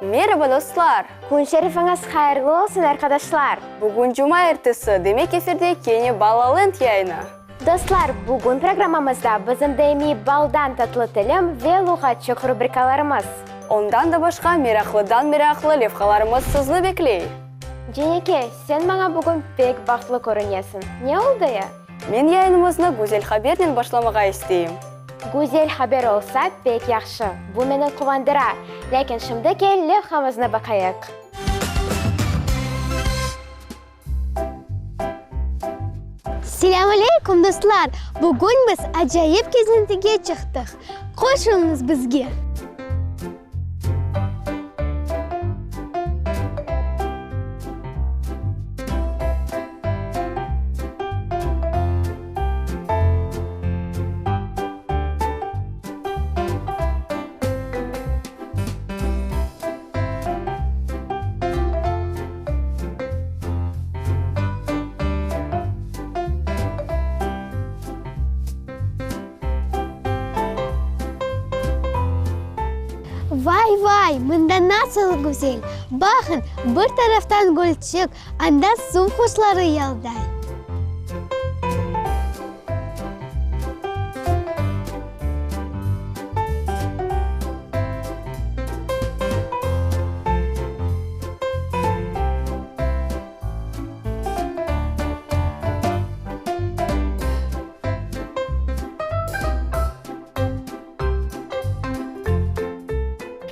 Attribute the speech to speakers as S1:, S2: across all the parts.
S1: Meraba, dostlar!
S2: Kün şerifiñiz hayırlı olsun, arqadaşlar!
S1: Bugün cumaertesi, demek efirde kene Balaland yayını.
S2: Dostlar, bugün programmamızda bizim daimiy Baldan tatlı tilim ve Luğatçıq rubrikalarımız.
S1: Ondan da başqa meraqlıdan-meraqlı levhalarımız sizni bekley.
S2: Ceneke, sen maña bugün pek bahtlı körünesiñ. Ne oldı ya?
S1: Men yayınımıznı güzel habernen başlamağa isteyim.
S2: Güzel haber olsa, pek yahşı. Bu meni quvandıra. Lâkin şimdi kel levhamıznı baqayıq.
S3: Selâm aleyküm, dostlar! Bugün biz acayip kezintige çıqtıq. Qoşulıñız bizge! Vay-vay, mında nasıl güzel! Baqıñ, bir taraftan gölçik, anda suv quşları yalday.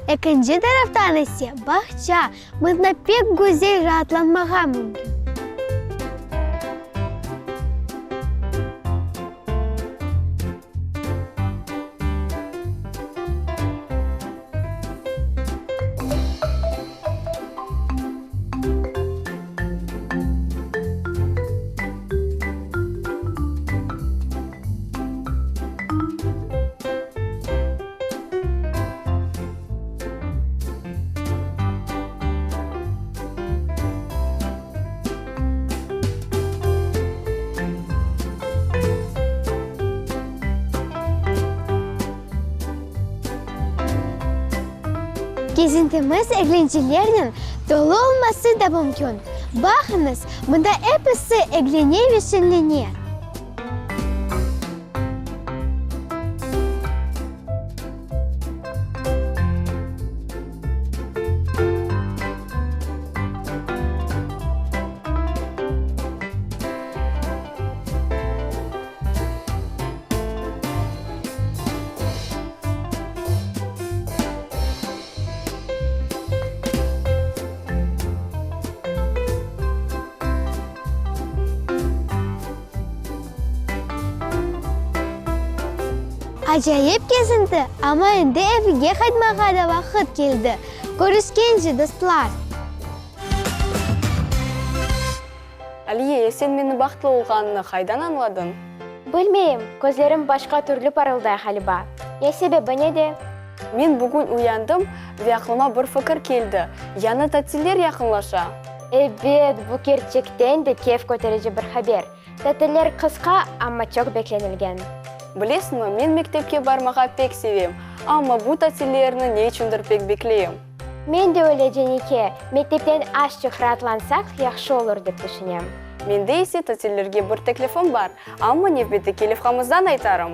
S3: Ekinci taraftan ise bağça, mında pek güzel raatlanmağa mümkün. Kezintimiz eglencelernen tolu olması da mümkün. Baqıñız, mında episi eglene ve şeñlene. Acayip kezinti, amma endi evge qaytmağa da vaqıt keldi. Körüşkence, dostlar!
S1: Aliye, ya sen meni bahtlı olğanını qaydan añladıñ?
S2: Bilmeyim, közlerim başqa türlü parılday ğaliba. Ya sebebi nede?
S1: Men bugün uyandım ve aqlıma bir fikir keldi, yañı tatiller yaqınlaşa.
S2: Ebet, bu kerçekten de keyf köterici bir haber. Tatiller qısqa, amma çoq beklenilgen.
S1: Bilesiñmi, men mektepke barmağa pek sevem, amma bu tatillerni ne içündir pek bekleyim.
S2: Men de öyle, Cenike, mektepten azçıq raatlansaq, yahşı olur, dep tüşünem.
S1: Mende ise tatillerge bir teklifim bar, amma nevbetteki levhamızdan aytarım.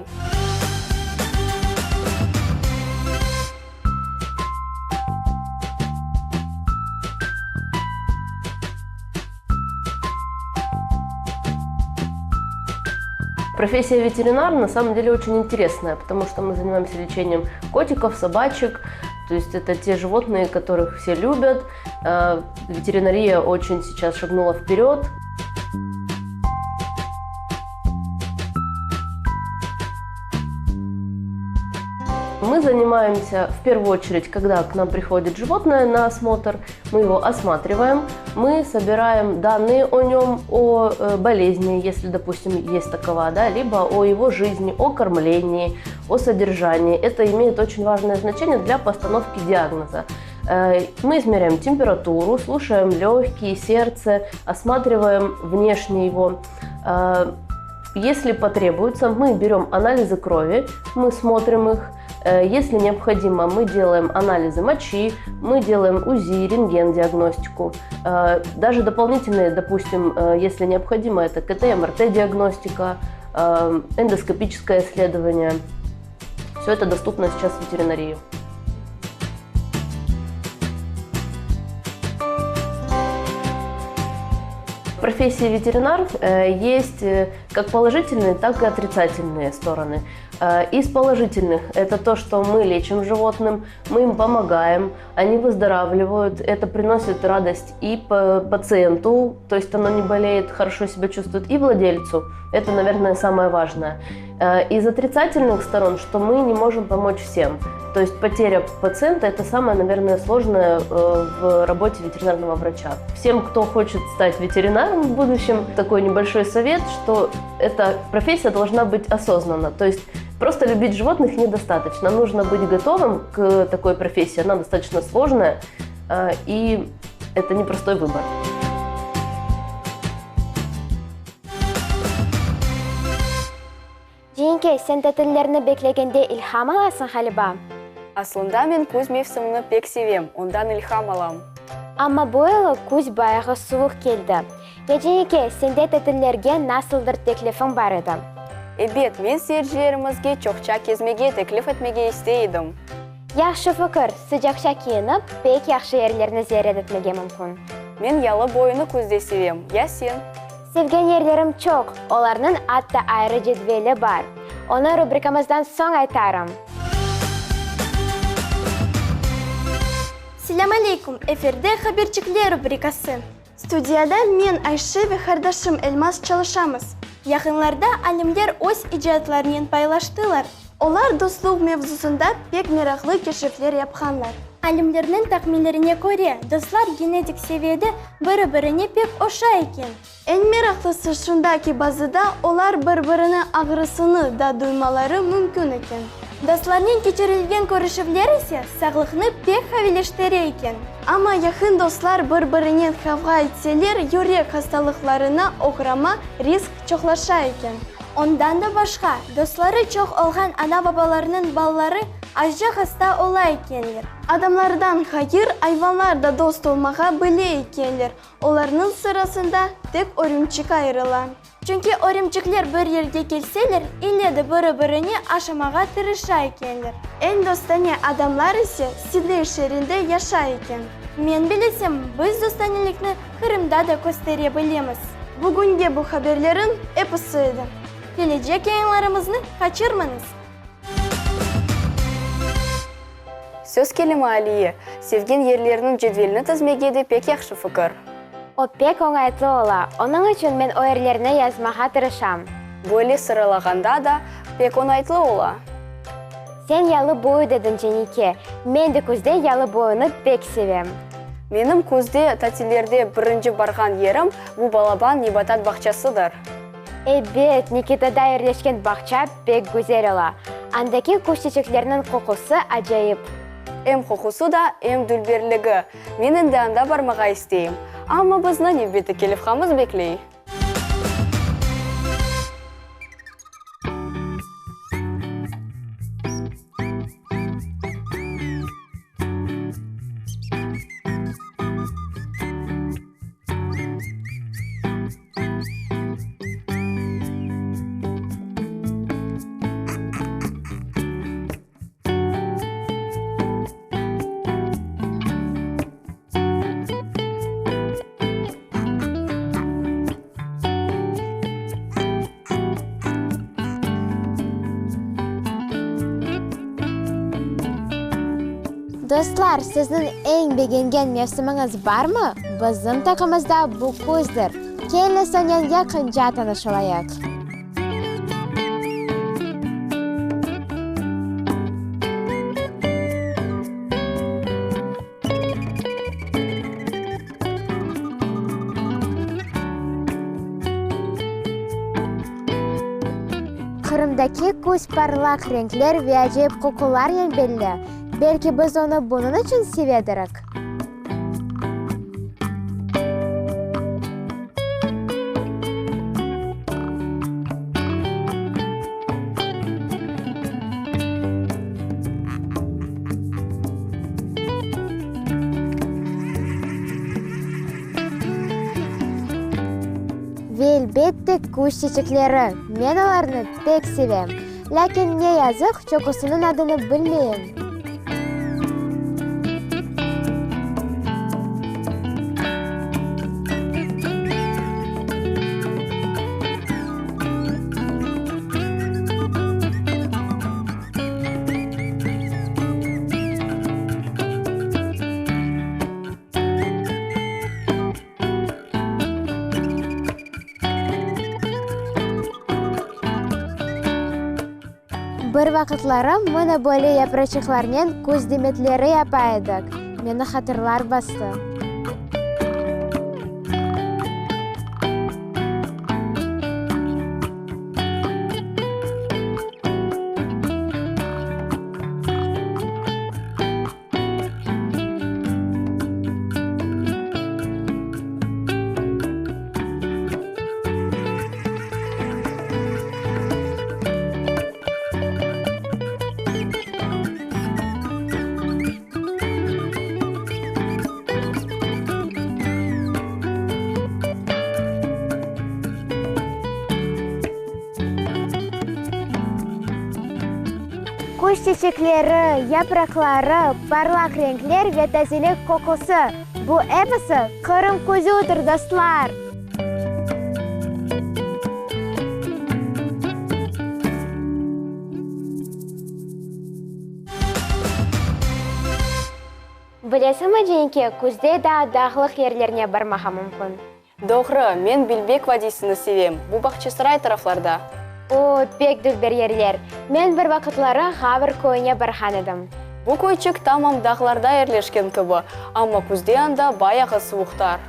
S4: Профессия ветеринар на самом деле очень интересная, потому что мы занимаемся лечением котиков, собачек, то есть это те животные, которых все любят. Э, ветеринария очень сейчас шагнула вперед. Мы занимаемся в первую очередь, когда к нам приходит животное на осмотр, мы его осматриваем, мы собираем данные о нем, о э, болезни, если, допустим, есть такова, да, либо о его жизни, о кормлении, о содержании. Это имеет очень важное значение для постановки диагноза. Э, мы измеряем температуру, слушаем легкие, сердце, осматриваем внешне его. Э, если потребуется, мы берем анализы крови, мы смотрим их. Если необходимо, мы делаем анализы мочи, мы делаем УЗИ, рентген-диагностику. Даже дополнительные, допустим, если необходимо, это КТ, МРТ-диагностика, эндоскопическое исследование. Все это доступно сейчас в ветеринарии. Профессия ветеринар есть как положительные, так и отрицательные стороны. Из положительных это то, что мы лечим животным, мы им помогаем, они выздоравливают, это приносит радость и пациенту, то есть оно не болеет, хорошо себя чувствует, и владельцу. Это, наверное, самое важное. Из отрицательных сторон, что мы не можем помочь всем. То есть потеря пациента – это самое, наверное, сложное в работе ветеринарного врача. Всем, кто хочет стать ветеринаром в будущем, такой небольшой совет, что эта профессия должна быть осознанна. То есть просто любить животных недостаточно. Нужно быть готовым к такой профессии. Она достаточно сложная, и это непростой выбор.
S2: Cenike, sen tatillerni beklegende ilham alasıñ, ğaliba?
S1: Aslında men küz mevsimini pek sevem, ondan ilham alam.
S2: Amma bu yılı küz bayağı suvuq keldi. Ya Cenike, sende tatillerge nasıldır teklifiñ bar edi?
S1: Ebet, men seyircilerimizge çoqça kezmege teklif etmege istey edim.
S2: Yahşı fikir, sıcaqça kiyinip, pek yahşı yerlerni ziyaret etmege mümkün.
S1: Men yalı boyunı küzde sevem, ya sen?
S2: Sevgen yerlerim çoq, olarnıñ atta ayrı cedveli bar. Onı rubrikamızdan soñ aytarım.
S5: Selâm aleyküm, efirde Haberçikler rubrikası. Studiyada men, Ayşe ve qardaşım Elmaz çalışamız. Yaqınlarda alimler öz icatlarınen paylaştılar. Olar dostluq mevzusında pek meraqlı keşifler yapqanlar. Alimlerniñ tahminlerine köre, dostlar genetik seviyede biri-birine pek oşay eken. Eñ meraqlısı şunda ki, bazıda olar bir-birini ağrısını da duymaları mümkün eken. Dostlarnen keçirilgen körüşüvler ise sağlıqnı pek qaviyleştire eken. Amma yaqın dostlar bir-birinen qavğa etseler, yürek hastalıqlarına oğrama risk çoqlaşa eken. Ondan da başqa, dostları çoq olğan ana-babalarnıñ balaları azca hasta ola ekenler. Adamlardan ğayır, ayvanlar da dost olmağa bile ekenler. Olarnıñ sırasında tek örümçik ayırıla. Çünki örümçikler bir yerge kelseler, ille de biri-birini aşamağa tırışa ekenler. Eñ dostane adamlar ise Sidney şeerinde yaşay eken. Men bilesem, biz dostanelikni Qırımda da köstere bilemiz. Bugünge bu haberlerin episi edi. Kelecek yayınlarımıznı qaçırmañız!
S1: Söz kelimi, Aliye, sevgen yerleriniñ cedvelini tizmege de pek yahşı fikir.
S2: O pek oñaytlı ola, onıñ içün men o yerlerni yazmağa tırışam.
S1: Böyle sıralağanda da pek oñaytlı ola.
S2: Sen yalı boyu dediñ, Cenike. Men de küzde yalı boyunı pek sevem.
S1: Menim küzde tatillerde birinci barğan yerim bu balaban nebatat bağçasıdır.
S2: Ebet, Nikitada yerleşken bağça pek güzel ola. Andaki kuş çeçekleriniñ qoqusı acayip.
S1: Em qoqusı da, em dülberligi. Men endi anda barmağa isteyim. Amma bizni nevbetteki levhamız bekley.
S2: Dostlar, sizniñ eñ begengen mevsimiñiz barmı? Bizim taqımızda bu küzdir. Keliñiz onen yaqınca tanış olayıq. Qırımdaki küz parlaq renkler ve acayip qoqularnen belli. Belki biz onı bunıñ içün sevedirik? Ve elbette küz çiçekleri, men olarnı pek sevem. Lâkin ne yazıq, çoqusınıñ adını bilmeyim. Bir vaqıtları mına böyle yapraçıqlarnen küz demetleri yapa edik. Meni hatırlar bastı. Küz çeçekleri, yapraqları, parlaq renkler ve tazelik qoqusı, bu episi Qırım küzüdir, dostlar! Bilesiñmi, Cenke, küzde daa dağlıq yerlerine barmağa mümkün.
S1: Doğru, men Bilbek vadiysini sevem, bu Bağçasaray taraflarda.
S2: O, pek dülber yerler. Men bir vaqıtları Ğavr köyüne barğan edim.
S1: Bu köyçik tamam dağlarda yerleşken kibi, amma küzde anda bayağı suvuqtar.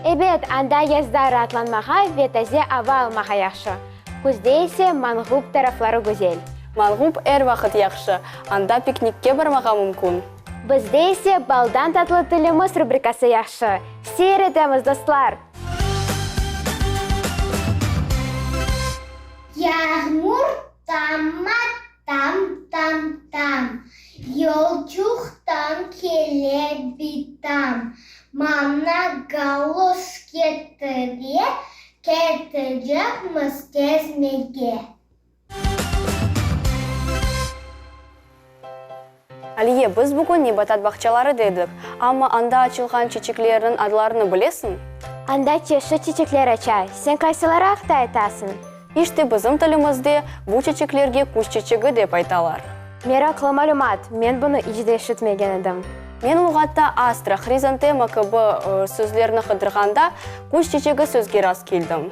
S2: Ebet, anda yazda raatlanmağa ve taze ava almağa yahşı. Küzde ise Manğup tarafları güzel.
S1: Manğup er vaqıt yahşı, anda piknikke barmağa mümkün.
S2: Bizde ise Baldan tatlı tilimiz rubrikası yahşı. Seyir etemiz, dostlar!
S3: Yağmur tama tam-tam-tam, Yolcuqtan kele bitam, Maña galoş ketire, Ketecekmiz kezmege.
S1: Aliye, biz bugün nebatat bağçaları dedik, amma anda açılğan çiçeklerniñ adlarını bilesiñ?
S2: Anda çeşit çiçekler aça, sen qaysıları aqta aytasıñ?
S1: İşte, bizim tilimizde bu çiçeklerge küz çiçegi dep aytalar.
S2: Meraqlı malümat, men bunı iç de eşitmegen edim.
S1: Men luğatta astra, hrizantema kibi sözlerni qıdırğanda, küz çiçegi sözge rastkeldim.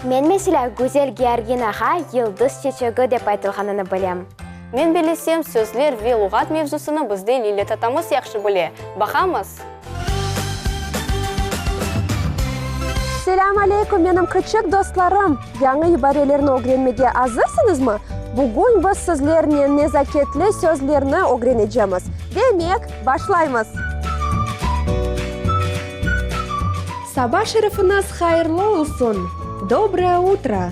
S2: Men, meselâ, güzel georginağa yıldız çeçegi dep aytılğanını bilem.
S1: Men bilesem, sözler ve luğat mevzusını bizde Lilâ tatamız yahşı bile. Baqamız!
S6: Selâm aleyküm, menim küçük dostlarım! Yañı ibarelerni ögrenmege azırsıñızmı? Bugün biz sizlernen nezaketli sözlerni ögrenecemiz. Demek, başlaymız! Saba şerifiñiz hayırlı olsun! Dobroye utro!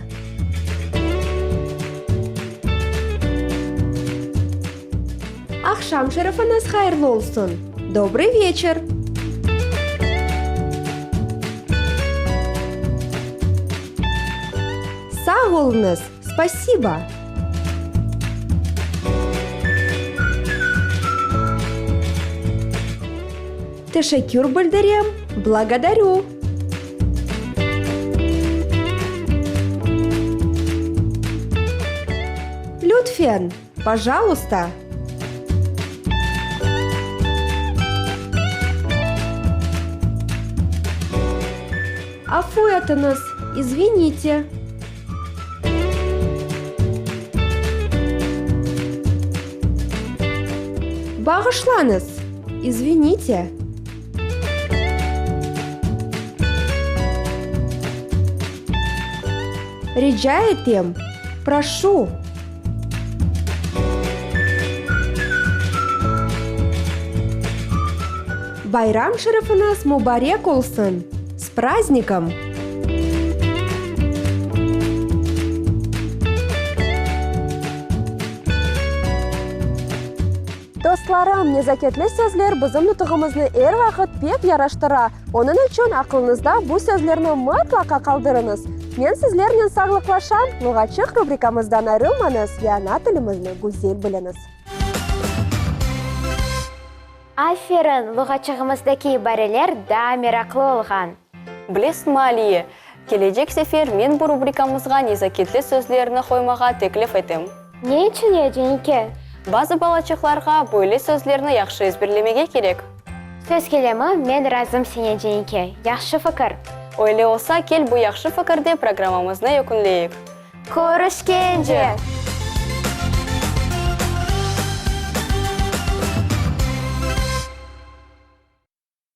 S6: Aqşam şerifiñiz hayırlı olsun! Dobrıy veçer! Sağ oluñız! Spasibo! Teşekkür bildirem! Blagodarü! Lütfen! Pojalusta! Afu etiñiz! İzvinite! Bağışlañız! İzvinite! Rica etem! Proşu! Bayram şerifiñiz mubarek olsun! S praznikom! Dostlarım, nezaketli sözler bizim nutuğımıznı er vaqıt pek yaraştıra. Onıñ içün aqlıñızda bu sözlerni mıtlaqa qaldırıñız. Men sizlernen sağlıqlaşam, Luğatçıq rubrikamızdan ayrılmañız ve ana tilimizni güzel biliñiz.
S2: Aferin, luğatçığımızdaki ibareler daa meraqlı olğan.
S1: Bilesiñmi, Aliye, kelecek sefer men bu rubrikamızğa nezaketli sözlerni qoymağa teklif etem.
S2: Ne içün ya, Cenike?
S1: Bazı balaçıqlarğa böyle sözlerni yahşı ezberlemege kerek.
S2: Söz kelemi, men razım senen, Cenike. Yahşı fikir.
S1: Öyle olsa, kel bu yahşı fikirde programmamıznı yekünleyik.
S2: Körüşkence!